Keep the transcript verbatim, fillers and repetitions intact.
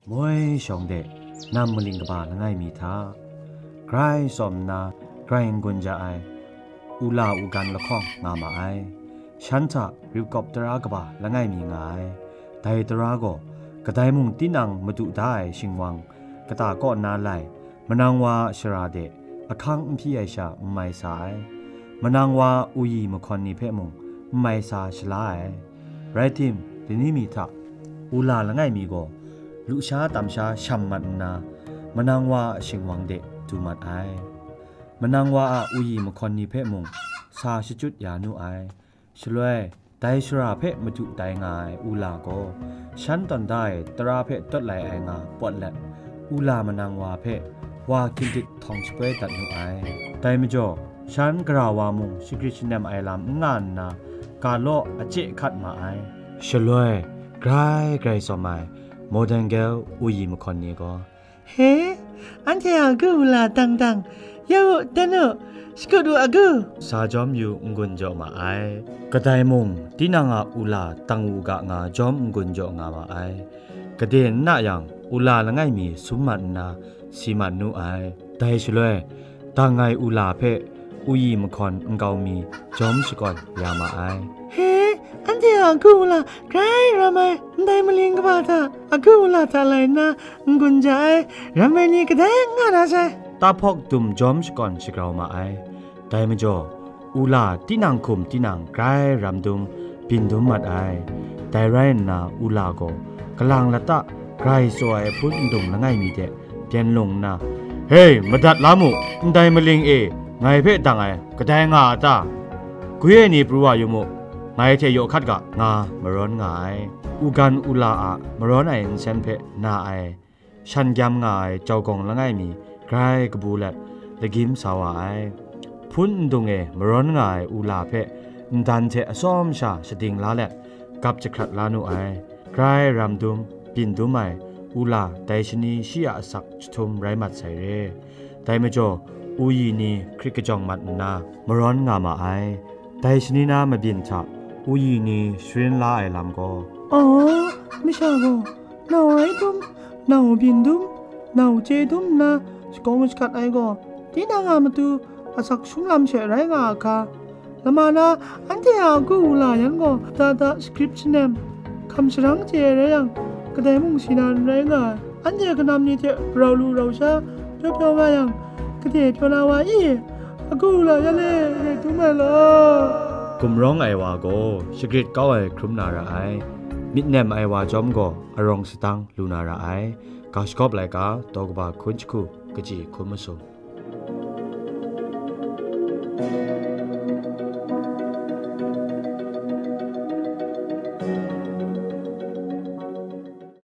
Moi shawng de nam maling kaba langai mi hta, grai tsawm nna grai n-gun ja ai, ula ugan lahkawng nga ma ai. Shan hta ripkawp tara kaba langai mi nga ai. Dai tara gaw kadai mung tinang madu da ai shingwang kata kaw nna lai, manang wa a shara de ahkang n hpyi ai sha n mai sa ai, manang wa uyi mahkawn ni hpe mung n mai sa shala ai. Rai tim, dini mi hta ula langai mi gaw lusha tamsha sham mat nna, manang wa a shingwang de du mat ai. Manang wa a uyi mahkawn ni hpe mung sa shachyut ya nu ai. Shaloi, dai shara hpe madu tai nga ai ula gaw, shan tawn da ai tara hpe tawt lai ai nga pawt let, ula manang wa hpe wa hkinjit htawng shapoi dat nu ai. Dai majaw, shan gara wa mung shagrit shanem ai lam n nga nna, ga law a chye hkat ma ai. Shaloi, grai grai tsawm ai, Modengel uyi mahkawn ni gaw, "He, anhte a agu ula tang tang, ya u, dan u, shakut u agu," sa jawm yu n-gun jaw ma ai. Kadai mung, tinang a ula tang u ga nga jawm n-gun jaw nga ma ai. Gade n na yang, ula langai mi sum mat nna, si mat nu ai. Dai shaloi, dang ai ula hpe uyi mahkawn nkau mi jawm shakawn ya ma ai. "He, anhte a agu ula grai ram ai, ndai maling kaba hta agu ula hta lai nna n-gun ja ai, ram ai ni kadai n nga na sai," tahpawk dum jawm shakawn shagrau ma ai. Dai majaw, ula tinang hkum tinang grai ram dum, byin dum mat ai. Dai rai nna, ula gaw kalang lata grai tsaw ai hpun ndung langai mi de byen lung nna, "Hei, madat la mu, ndai maling e, ngai hpe dang ai kadai nga a ta? Gwi ai ni pru wa yu mu, ngai hte yaw hkat ga," nga marawn nga ai. Ugan ula a marawn ai nsen hpe na ai, shan gyam nga ai jaugawng langai mi grai kabu let, lagyim sa wa ai. Hpun ndung e marawn nga ai ula hpe ndan hte atsawm sha shading la let, gap jahkrat la nu ai. Grai ram dum, byin dum ai ula dai shani shi a asak jahtum rai mat sai re. Dai majaw, uyi ni hkrit kajawng mat nna, marawn nga ma ai. Dai shani na mabyin hta uyi ni sharin la ai lam gaw, "Aw, masha gaw nau ai dum, nau byin dum, nau chye dum nna shakawn shakat ai gaw, tinang a matu asak sumlam she rai nga a hka? Lama na anhte a agu ula yan gaw, da da shagrit shanem, hkam sharang chye ai rai yang, kadai mung si na n rai nga ai. Anhte kanam ni hte rau lu rau sha, pyaw pyaw nga yang, gade pyaw na wa i? Agu ula yan e, e dum ai law." Gumrawng ai wa gaw shagrit kau ai hkrum na ra ai, myit nem ai wa chyawm gaw arawng sadang lu na ra ai. Ga Shagawp Laika, daw kaba hkun jahku, kaji hkun masum.